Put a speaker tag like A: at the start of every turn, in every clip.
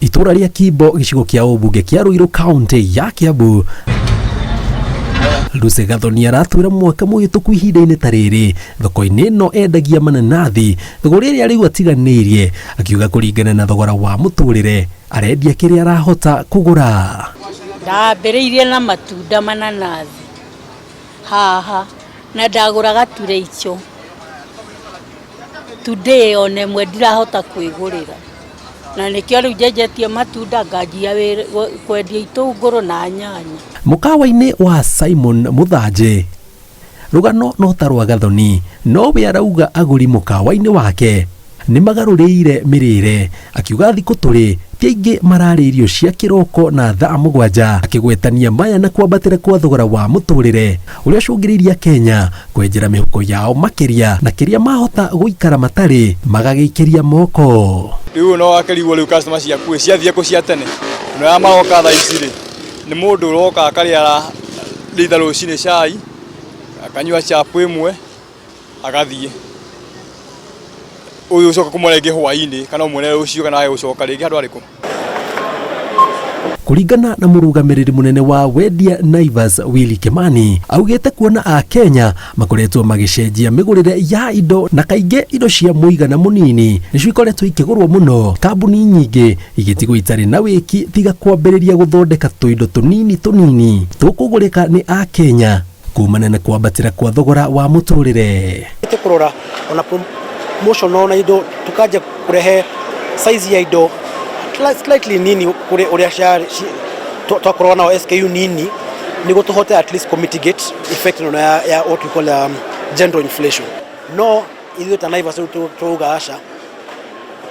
A: Itũra rĩa Kimbo, gĩcigo kĩa ũmbunge kĩa Ruiru, kaunti ya Kiambu. Lucy Gathoni aratwĩra mwaka mũhĩtũku ihinda-inĩ ta rĩrĩ thoko-inĩ ĩno endagia mananathi thogora ĩrĩa rĩu atiganĩirie, akiuga kũringana na thogora wa mũtũrĩre arendia kĩrĩa arahota kũgũra.
B: Ndambĩrĩirie na matunda mananathi haha na ndagũraga tray icio. Today ona ĩmwe ndirahota kwĩgũrĩra, na nĩkĩo rĩu njenjetie matunda nganjia kwendia itũngũrũ na nyanya.
A: Mũkawa-inĩ wa Simon Mũthanjĩ, rũgano no ta rwa Gathoni, no we arauga agũri mũkawa-inĩ wake nĩ magarũrĩire mĩrĩre, akiuga thikũ tũrĩ ti aingĩ mararĩa irio cia kĩroko na thaa 7, akĩgwetania maya na kwambatĩra kwa thogora wa mũtũrĩre ũrĩa ũcũngĩrĩirie Akenya kwenjera mĩhuko yao makĩria na kĩrĩa mahota gũikara matarĩ magagĩikĩria moko.
C: Rĩu no wakĩrigwo rĩu customer ciaku ĩ ciathiĩ kũ cia tene? Na arĩa maroka thaa ici rĩ, nĩ mũndũ ũroka akarĩa either rũcinĩ cai, akanyua chapo ĩmwe, agathiĩ. Ũyũ ũcoka kũmwona rĩngĩ hwainĩ kana ũmuone rũciũ kana age gũcoka rĩngĩ handũ arĩkũ.
A: Kũringana na mũrũgamĩrĩri mũnene wa wendia Naivas Willy Kimani, augĩte kuona Akenya makoretwo magĩcenjia mĩgũrĩre ya indo na kaingĩ indo cia mũigana mũnini nĩcio ikoretwo ikĩgũrwo mũno, kambuni nyingĩ igĩtigwo itarĩ na wĩki tiga kwambĩrĩria gũthondeka tũindo tũnini tũnini tũkũgũrĩka nĩ Akenya kumana na kwambatĩra kwa thogora wa mũtũrĩre.
D: Kũrora ona promotion ona indo tukanja kurehe size ya indo slightly nini kuri uria twakorwo nao SKU nini niguo tuhote at least mitigate effect ĩno ya what we call general inflation. No ithuĩ ta Naivas rĩu turauga aca,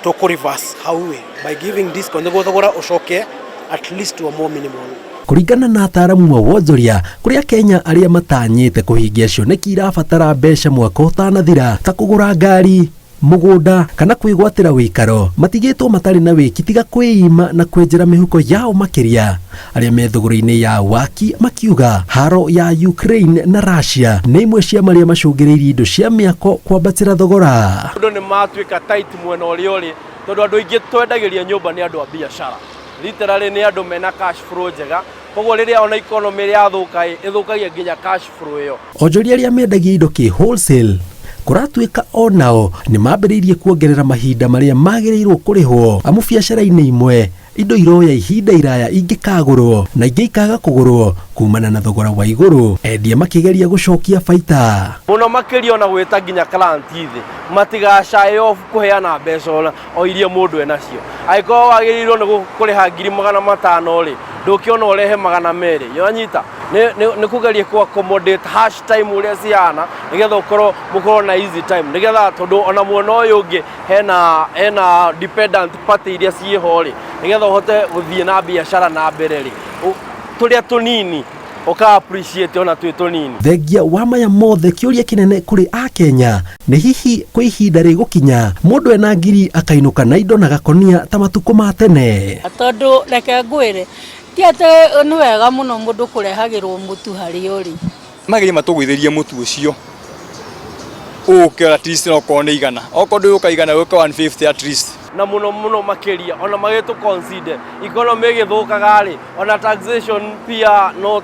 D: tũkũ reverse hau ĩ by giving discount niguo thogora ũcoke at least to a more minimal.
A: Kũringana na ataaramu a wonjoria, kũrĩ Akenya arĩa matanyĩte kũhingia cioneki irabatara mbeca mwaka ũtanathira ta kũgũra ngari, mũgũnda kana kwĩgwatĩra wĩikaro, matigĩtwo matarĩ na wĩki tiga kwĩima na kwenjera mĩhuko yao makĩria. Arĩa me thũgũrĩ-inĩ ya waki makiuga haro ya Ukraine na Russia nĩ imwe cia marĩa macũngĩrĩirie indo cia mĩako kwambatĩra thogora.
E: Andũ nĩ matuĩka tight mwena ũrĩa ũrĩ, tondũ andũ aingĩ twendagĩria nyũmba nĩ andũ a biacara, literally nĩ andũ mena cash flow njega, koguo rĩrĩa ona economy yathũka ĩ, ĩthũkagia nginya cash flow ĩyo.
A: Onjoria arĩa mendagia indo kĩ wholesale kũratuĩka onao nĩ mambĩrĩirie kuongerera mahinda marĩa magĩrĩirwo kũrĩhwo, amu biacara-inĩ imwe indo iroya ihinda iraya ingĩkagũrwo na ingĩ ikaga kũgũrwo kumana na thogora wa igũrũ, endia makĩgeria gũcokia baita.
E: Mũno makĩria ona gwĩta nginya client thĩ matigacae off kũheana mbeca ona o iria mũndũ enacio. Angĩkorwo wagĩrĩirwo nĩ kũrĩha 500,000 rĩ, ndũkĩona ũrehe 200, wanyita? Nĩ kũgeria kũ accommodate harsh time ũrĩa cihana nĩgetha ũkorwo mũkorwo na easy time, nĩgetha tondũ ona mwena ũyũ ũngĩ hena dependent party iria ciĩho rĩ, nĩgetha ũhote gũthiĩ na biacara na mbere rĩ, tũrĩa tũnini ũka appreciate ona twĩ tũnini.
A: Thengia wa maya mothe, kĩũria kĩnene kũrĩ Akenya nĩ hihi kwĩ ihinda rĩgũkinya mũndũ ena ngiri akainũka na indo na gakonia ta matukũ ma tene?
B: Tondũ reke ngwĩre, ti atĩ nĩ wega mũno mũndũ kũrehagĩrwo mũtu harĩa ũrĩ.
C: Magerie matũgũithĩrie mũtu ũcio ũke at least okorwo nĩ 100, okorwo ndũgũka 100 ũke 150 at least.
E: Na mũno mũno makĩria ona magĩtũ consider economy ĩgĩthũkaga rĩ, ona taxation pia no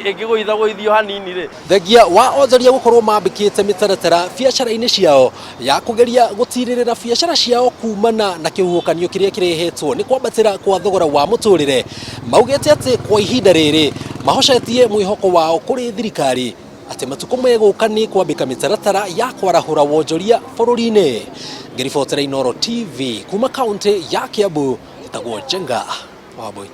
E: ĩngĩgũithagũithio hanini rĩ.
A: Thengia wa onjoria gũkorwo mambĩkĩte mĩtaratara biacara-inĩ ciao ya kũgeria gũtirĩrĩra biacara ciao kumana na kĩhuhũkanio kĩrĩa kĩrehetwo nĩ kwambatĩra kwa thogora wa mũtũrĩre, maugĩte atĩ kwa ihinda rĩrĩ mahocetie mwĩhoko wao kũrĩ thirikari atĩ matukũ megũka nĩ kwambĩka mĩtaratara ya kwarahũra wonjoria bũrũri-inĩ. Ngĩribotera Inooro TV kuma kaunti ya Kiambu, ĩtagwo Njenga Wambui.